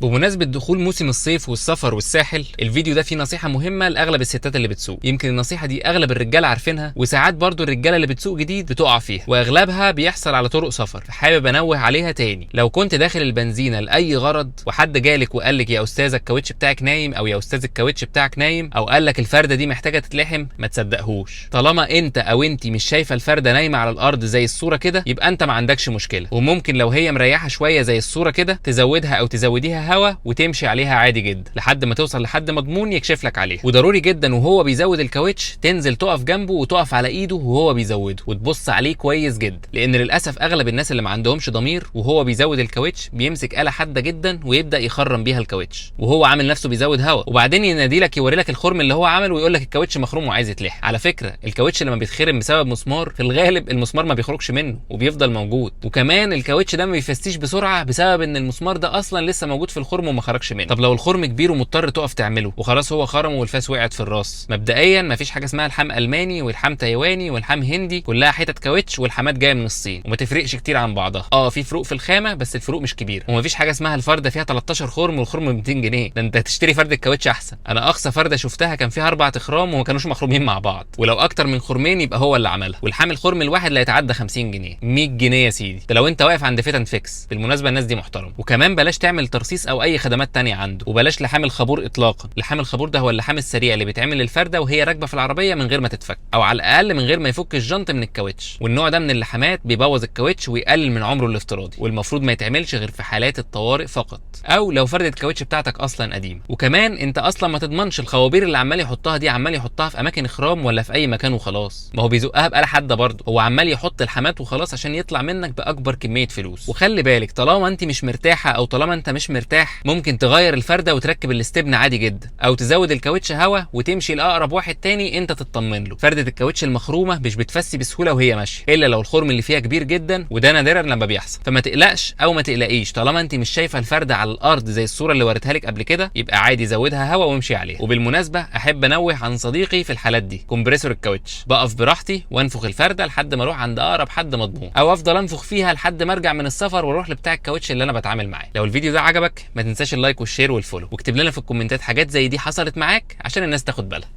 بمناسبة دخول موسم الصيف والسفر والساحل، الفيديو ده فيه نصيحة مهمة لأغلب الستات اللي بتسوق. يمكن النصيحة دي أغلب الرجالة عارفينها، وساعات برضو الرجالة اللي بتسوق جديد بتقع فيها، وأغلبها بيحصل على طرق سفر، فحابب أنوه عليها تاني. لو كنت داخل البنزينة لأي غرض وحد جالك وقال لك يا أستاذ الكاوتش بتاعك نايم، أو يا أستاذ الكاوتش بتاعك نايم، أو قال لك الفردة دي محتاجة تتلحم، ما تصدقهوش. طالما أنت أو أنت مش شايفة الفردة نايمة على الأرض زي الصورة كده، يبقى أنت ما عندكش مشكلة، وممكن لو هي مريحة شوية زي الصورة كده تزودها أو تزوديها هوا وتمشي عليها عادي جدا لحد ما توصل لحد مضمون يكشف لك عليها. وضروري جدا وهو بيزود الكاوتش تنزل تقف جنبه وتقف على ايده وهو بيزوده وتبص عليه كويس جدا، لان للاسف اغلب الناس اللي ما عندهمش ضمير وهو بيزود الكاوتش بيمسك آلة حادة جدا ويبدا يخرم بيها الكاوتش وهو عامل نفسه بيزود هوا، وبعدين ينادي لك يوري لك الخرم اللي هو عمله ويقول لك الكاوتش مخروم وعايز يتلحم. على فكرة الكاوتش لما بيتخرم بسبب مسمار في الغالب المسمار ما بيخرجش منه وبيفضل موجود، وكمان الكاوتش ده ما بيفستيش بسرعة بسبب ان المسمار ده اصلا لسه موجود في الخرم وما خرجش منه. طب لو الخرم كبير ومضطر تقف تعمله وخلاص هو خرم والفاس وقعت في الراس، مبدئيا مفيش حاجة اسمها لحام الماني والحام تايواني والحام هندي، كلها حتت كاوتش والحامات جاية من الصين وما تفرقش كتير عن بعضها. في فروق في الخامة بس الفروق مش كبيرة، ومفيش حاجة اسمها الفرده فيها 13 خرم والخرم ب 200 جنيه، ده انت تشتري فرده كاوتش احسن. انا اقصى فرده شفتها كان فيها 4 اخرام وما كانوش مخرومين مع بعض، ولو اكتر من خرمين يبقى هو اللي عملها. والحام الخرم الواحد لا يتعدى 50 جنيه، 100 جنيه يا سيدي، ده لو انت واقف عند Fit and Fix. بالمناسبة الناس دي محترمه. وكمان بلاش تعمل ترصيص او اي خدمات تانية عنده، وبلاش لحام الخابور اطلاقا. لحام الخابور ده هو اللحام السريع اللي بيتعمل للفرده وهي راكبه في العربية من غير ما تتفك، او على الاقل من غير ما يفك الجنط من الكاوتش. والنوع ده من اللحامات بيبوظ الكاوتش ويقلل من عمره الافتراضي، والمفروض ما يتعملش غير في حالات الطوارئ فقط، او لو فرده الكاوتش بتاعتك اصلا قديمة. وكمان انت اصلا ما تضمنش الخوابير اللي عمال يحطها دي عمال يحطها في اماكن خرام ولا في اي مكان وخلاص، ما هو بيزقها بآلة حادة برضه، هو عمال يحط الحامات وخلاص عشان يطلع منك باكبر كمية فلوس. وخلي بالك طالما انت مش مرتاحة او طالما انت مش مرتاح ممكن تغير الفرده وتركب الاستبن عادي جدا، او تزود الكاوتش هوا وتمشي لاقرب واحد تاني انت تطمن له. فرده الكاوتش المخرومه مش بتفسي بسهولة وهي ماشية الا لو الخرم اللي فيها كبير جدا، وده نادرا لما بيحصل. فما تقلقش او ما تقلقيش طالما انت مش شايفه الفرده على الارض زي الصورة اللي وريتها لك قبل كده، يبقى عادي زودها هوا وامشي عليها. وبالمناسبة احب انوه عن صديقي في الحالات دي compressor الكاوتش، بقف براحتي وانفخ الفرده لحد ما اروح عند اقرب حد مضمون، او افضل انفخ فيها لحد ما ارجع من السفر واروح لبتاع الكاوتش اللي انا بتعامل معاه. لو الفيديو ده عجبك ما تنساش ال like وال share وال follow، واكتب لنا في الكومنتات حاجات زي دي حصلت معاك عشان الناس تاخد بالها.